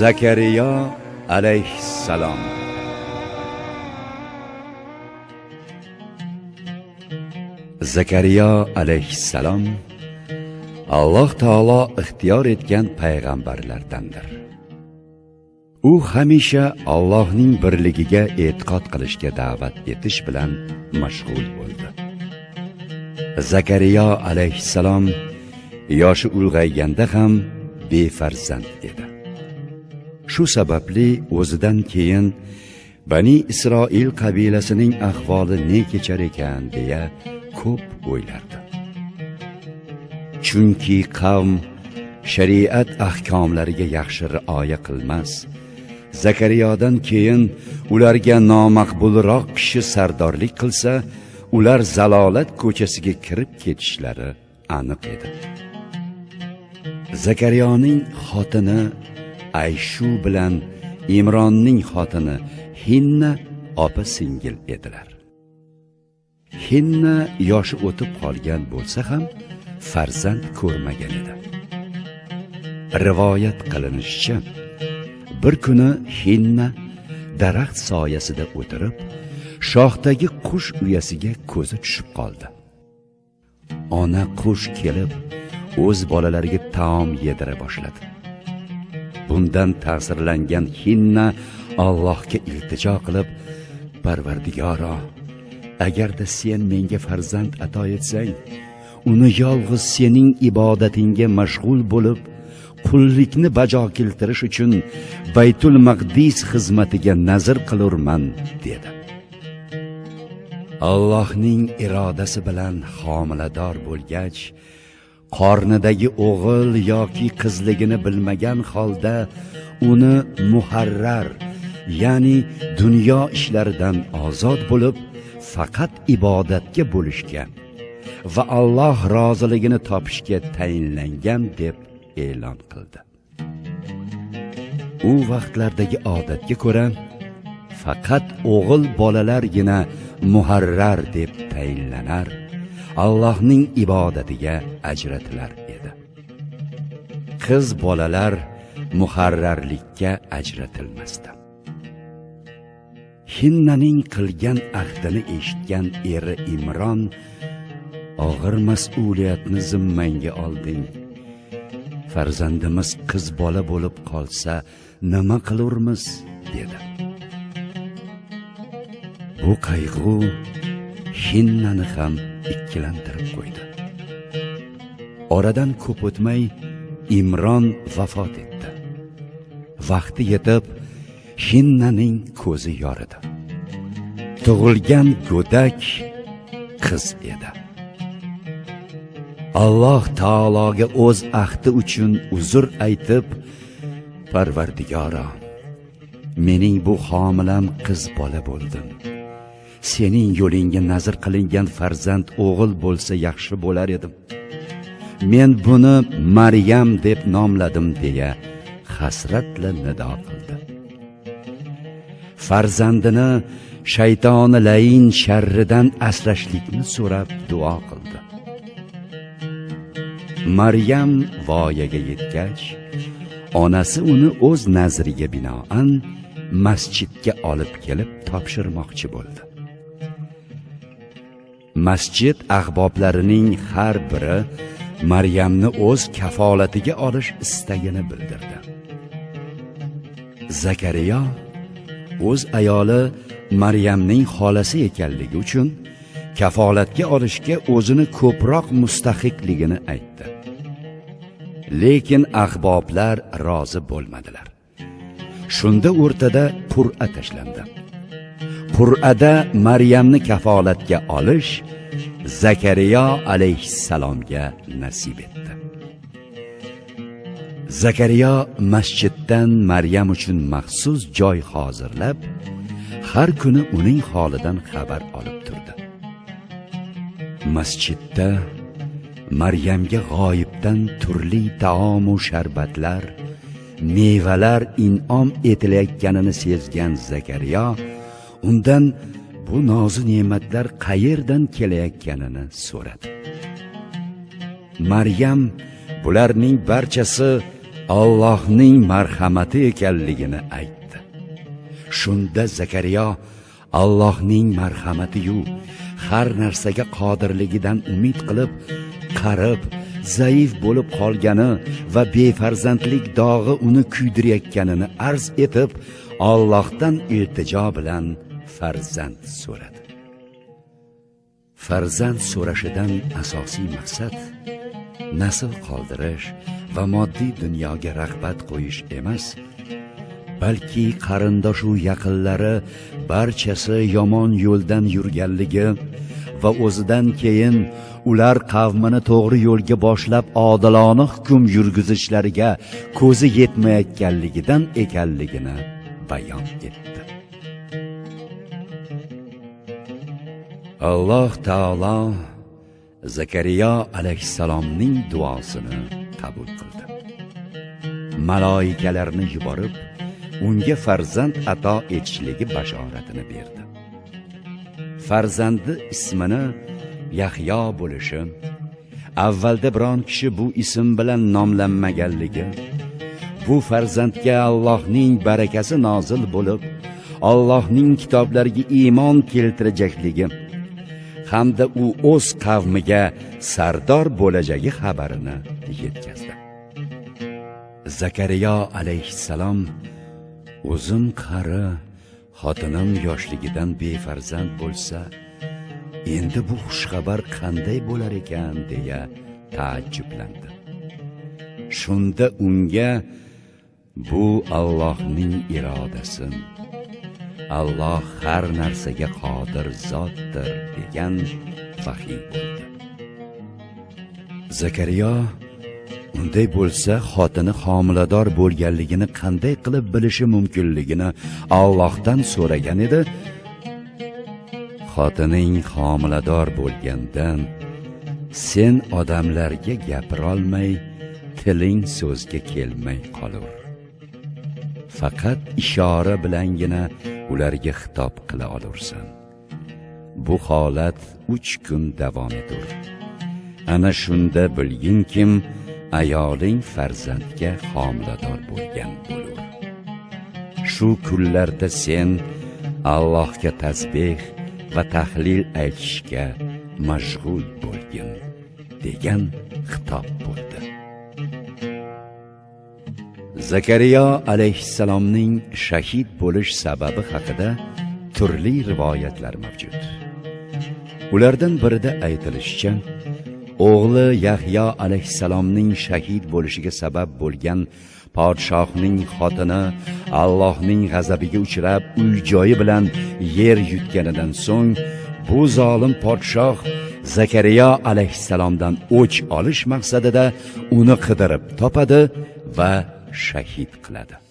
Zakariya alayhissalom. Zakariya alayhissalom Alloh taolo ixtiyor etgan payg'ambarlardandir. U hamisha Allohning birligiga e'tiqod qilishga da'vat etish bilan mashg'ul bo'ldi. Zakariya alayhissalom yoshi ulg'ayganda ham befarzand edi. Shu sababli o'zidan keyin Bani Isroil qabilasining ahvoli ne kechar ekan deya ko'p o'ylardi. Chunki qavm shariat ahkomlariga yaxshi rioya qilmas, Zakariyodan keyin ularga nomaqbulroq kishi sardorlik qilsa, ular zalolat ko'chasiga kirib ketishlari aniq edi. Zakariyoning xotini Ayshu bilan Imronning xotini Hinna opa singil edilar. Hinna yoshi o'tib qolgan bo'lsa ham farzand ko'rmagan edi. Rivoyat qilinishicha, bir kuni Hinna daraxt soyasida o'tirib, shoxdagi qush uyasiga ko'zi tushib qoldi. Ona qush kelib, o'z bolalariga taom yedira boshladi. Bundan ta'sirlangan Hinna Allohga iltijo qilib, Parvardigoro, agarda sen menga farzand ato etsang, uni yolg'iz sening ibodatingga mashg'ul bo'lib, qullikni bajo keltirish uchun Baytul Maqdis xizmatiga nazr qilurman, dedi. Allohning irodasi bilan homilador bo'lgach, qornidagi o'g'il yoki qizligini bilmagan holda uni muharrar, ya'ni dunyo ishlaridan ozod bo'lib, faqat ibodatga bo'lishga va Alloh roziligini topishga tayinlangan deb e'lon qildi. U vaqtlardagi odatga ko'ra, faqat o'g'il bolalargina muharrar deb tayinlanar, Allohning ibodatiga ajratilar edi. Qiz bolalar muharrarlikka ajratilmasdi. Hinnaning qilgan ahdini eshitgan eri Imron, og'ir mas'uliyatni zimmangga olding. Farzandimiz qiz bola bo'lib qolsa, nima qilurmiz, dedi. Bu qayg'u Hinnani ham ikkilantirib qo'ydi. Oradan ko'p o'tmay Imron vafot etdi. Vaqti yetib Hinnaning ko'zi yoridi. Tug'ilgan go'dak qiz edi. Alloh taologa o'z ahdi uchun uzr aytib, Parvardigoro, mening bu homilam qiz bola bo'ldi. Sening yo'lingga nazr qilingan farzand o'g'il bo'lsa yaxshi bo'lar edi. Men buni Maryam deb nomladim, deya hasratla nido qildi. Farzandini shaytoni lain sharridan asrashlikni so'rab duo qildi. Maryam voyaga yetgach, onasi uni o'z nazriga binoan masjidga olib kelib topshirmoqchi bo'ldi. Masjid ahboblarining har biri Maryamni o'z kafolatiga olish istagini bildirdi. Zakariya o'z ayoli Maryamning xolasi ekanligi uchun kafolatga olishga o'zini ko'proq mustahiqligini aytdi. Lekin ahboblar rozi bo'lmadilar. Shunda o'rtada qur'a tashlandi. Qur'ada Maryamni kafolatga olish Zakariya alayhissalomga nasib etdi. Zakariya masjiddan Maryam uchun maxsus joy hozirlab, har kuni uning holidan xabar olib turdi. Masjidda Maryamga g'oyibdan turli taom u sharbatlar, mevalar in'om etilayotganini sezgan Zakariya undan bu nozu ne'matlar qayerdan kelayotganini so'radi. Maryam bularning barchasi Allohning marhamati ekanligini aytdi. Shunda Zakariya Allohning marhamati-yu har narsaga qodirligidan umid qilib, qarib, zaif bo'lib qolgani va befarzandlik dog'i uni kuydirayotganini arz etib, Allohdan iltijo bilan farzand so'radi. Farzand so'rashidan asosiy maqsad nasl qoldirish va moddiy dunyoga rag'bat qo'yish emas, balki qarindoshu yaqinlari barchasi yomon yo'ldan yurganligi va o'zidan keyin ular qavmini to'g'ri yo'lga boshlab odilona hukm yurgizishlariga ko'zi yetmayotganligidan ekanligini bayon etdi. Alloh taolo Zakariya alayhissalomning duosini qabul qildi. Maloikalarni yuborib, unga farzand ato etishligi bashoratini berdi. Farzandi ismini Yahyo bo'lishi, avvalda biron kishi bu ism bilan nomlanmaganligi, bu farzandga Allohning barakasi nozil bo'lib, Allohning kitoblariga iymon keltirajakligi hamda u o'z qavmiga sardor bo'lajagi xabarini yetkazdi. Zakariya alayhissalom o'zim qari, xotinim yoshligidan befarzand bo'lsa, endi bu xushxabar qanday bo'lar ekan deya taajjublandi. Shunda unga bu Allohning irodasi, Alloh har narsaga qodir zotdir degan vahiy bo'ldi. Zakariya unday bo'lsa xotini homilador bo'lganligini qanday qilib bilishi mumkinligini Allohdan so'ragan edi. Xotining homilador bo'lgandan sen odamlarga gapirolmay, tiling so'zga kelmay qolur. Faqat ishora bilangina ularga xitob qila olursan. Bu holat 3 kun davom etur. Ana shunda bilginkim, ayoling farzandga homilador bo'lgan bo'lur. Shu kunlarda sen Allohga tasbih va tahlil aytishga mashg'ul bo'lgin degan xitob bo'ldi. Zakariya alayhissalomning shahid bo'lish sababi haqida turli rivoyatlar mavjud. Ulardan birida aytilishicha, o'g'li Yahyo alayhissalomning shahid bo'lishiga sabab bo'lgan podshohning xotini Allohning g'azabiga uchrab uy-joyi bilan yer yutganidan so'ng bu zolim podshoh Zakariya alayhissalomdan o'ch olish maqsadida uni qidirib topadi va shahid qiladi.